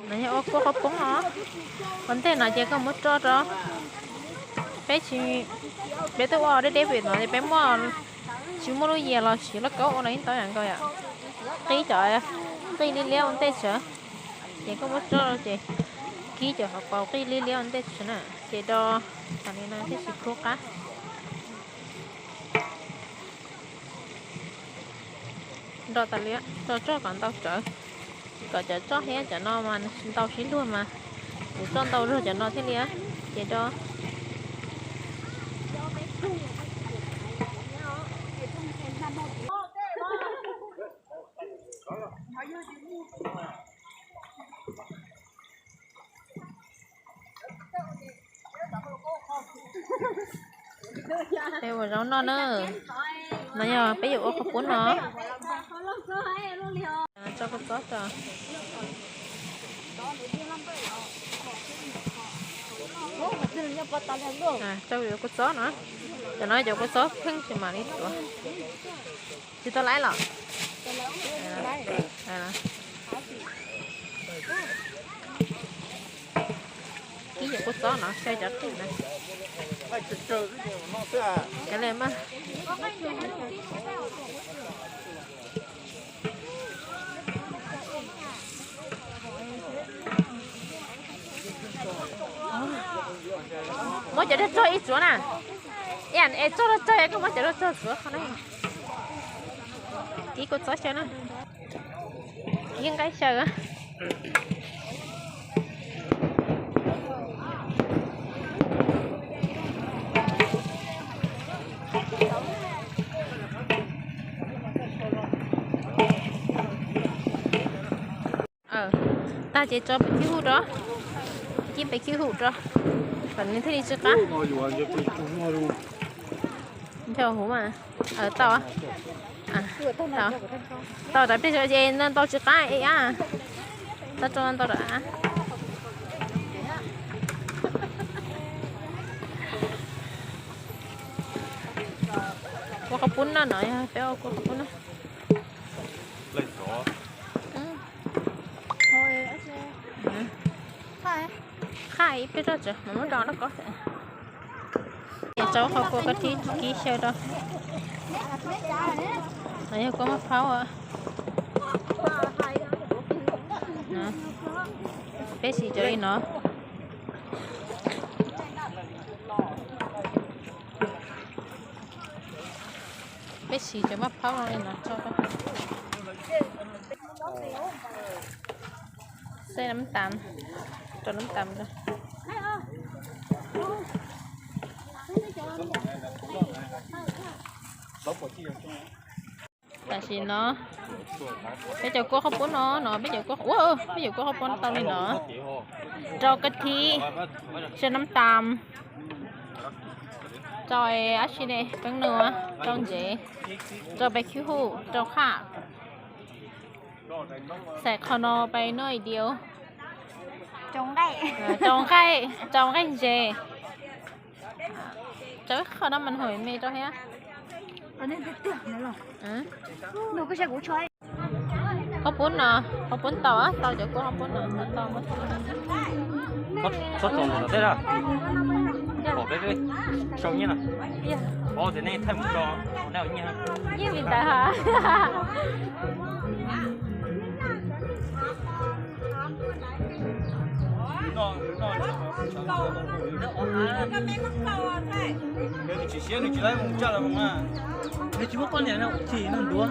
No yog ua kuaj qhaub poob no. Ua ntej no ces koj muab roj rau. Peb tsis, peb twb ua deb deb pem no ces peb muaj, tsis muaj lub yias los siv lauj kaub ua no ib ntau yam nkaus yom. Qib cov qij liab liab ua ntej tsawv. Ces koj muab roj rau ces kib cov hauv paus qij liab liab ua ntej tsawv na. Ces do tas li no thiaj tsis khub qab. Nrog tas li, rau roj kom ntau rawv, kom cov roj thiab cov no mas ntau sib luag mas, kuv roj ntau zog cov no thiaj li, ces do. Peb ua zaub noj na. No yog peb yuav ua qhaub poob no. Tso kua txob tso. Tso kua txob no. Cov no cov kua txob pheej tsis mam li tuav. Tsis tau laib los? Kib cov kua txob no xyaw cov qij na. Cov li mas. Muab cov rog tsog ib tsuav na. Ib yam es tsog rog tsog, koj muab cov rog tsog tsuav qhov no. Kib kua txob xyaw na. Kib nqaij xyaw. Tag ces tso pem khib huj rau. Kib pem khib huj rau, kom nws thiaj li tsis qab. Ncho huv mas. Tau, tau rau peb es ntau tsis qab es a. Tau rau ntau rau a. Kua qhaub poob no no yog peb ua kua qhaub poob no. Qhaj ib pliag tso mas muab do loj ko. Ces rau qhov kua koj thib kib xyaw rau. No yog kua maj phaub. Peb siv cov li no. Peb siv cov maj phaub no li no tso. Xeb nab tas, rau nab tas rau. Tam sim no peb cov kua qhaub poob no, no peb cov kua, peb cov kua qhaub poob tau li no. Rau koj thib, xeb nab tas, rau dab tsi ne, peeb nua, rau ntsev, rau peb khib huj, rau qhaj. Xaim qhov no peb noj ib diav. Rau nqaij, rau nqaij ntses. Rau qhov no mas hauv me rau thiab. Qhaub poob no, qhaub poob tau, tau cov kua qhaub poob no, tau. Txhob txaus ntawm no teb na. Pom peb sau nyiaj na. Paub tias nej thaij mus tso, nej ua nyiaj. Nyiaj li ntawd hos. Nws tsis siab, nws tsis laib mus tsaj los mas. Nws tsis muab poj niam no chim no ntuav.